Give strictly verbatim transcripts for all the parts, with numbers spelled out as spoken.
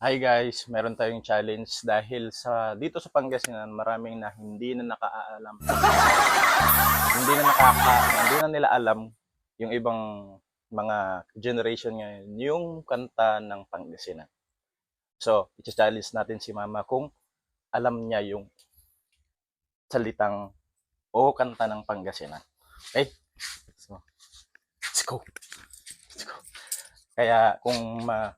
Hi guys, meron tayong challenge dahil sa dito sa Pangasinan, maraming na hindi na nakaalam. Hindi na nakaka hindi na nila alam yung ibang mga generation ngayon yung kanta ng Pangasinan. So, i-challenge natin si Mama kung alam niya yung salitang o kanta ng Pangasinan. Okay? So, let's go. Let's go. Kaya kung ma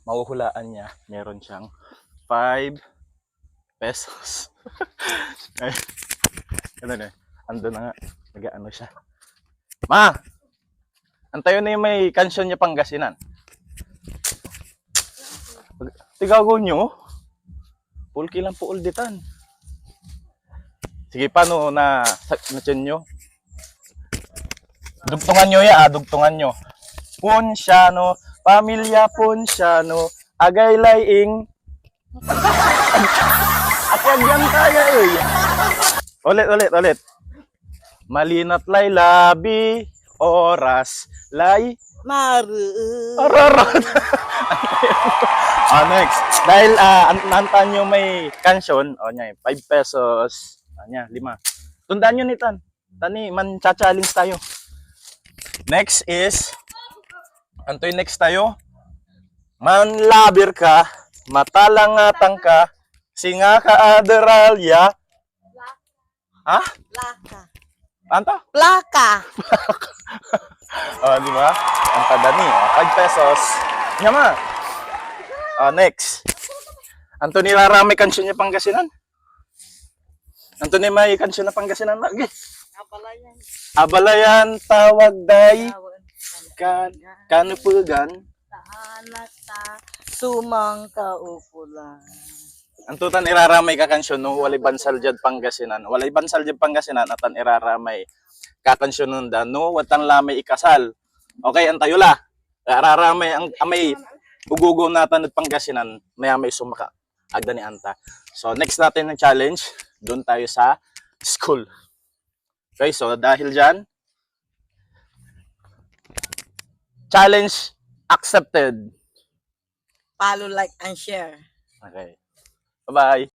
mahuhulaan niya, meron siyang five pesos. Ay, ano na, ando na nga, nag-ano siya. Ma! Antayo na yung may kansyon niya Pangasinan. Tigago nyo? Pulki lang po ulditan. Sige, paano na sa na tiyan nyo? Dugtungan nyo ya, ah, dugtungan nyo. Ponciano, pamilya Ponciano, agay lay ing. Ati agyan tayo, eh. Ulit, ulit, ulit. Malinat lay labi, oras lay Maru. Ararot. Ah, next. Dahil ah, an- naantaan nyo may kansyon, o niya, five pesos. O niya, lima. Tundaan nyo nitan. Tani, man-challenge tayo. Next is, antoy next tayo? Manlabir ka, matalangatan ka, singa ka aderalya. Ha? Plaka. Anta? Plaka. O, di ba? Ang padani, o, five pesos. Nya ma. O, next. Anto niraramay kansyon niya Pangasinan? Anto ni may kansyon na Pangasinan? Lagi. Abalayan. Abalayan, tawag day, kan, kanupugan. Anak ta sumang kaupulan. Anto tan iraramay ka kansyon no walay bansal diad Pangasinan. Walay bansal diad Pangasinan, atan iraramay kakansyonen da no watan la may ikasal. Okay, antayo la. Araramay ang amay ugugaw natan ed Pangasinan, mayamay so maka agda ni anta. So next natin na challenge, doon tayo sa school. Okay, so dahil diyan, challenge accepted. Follow, like, and share. Okay. Bye-bye.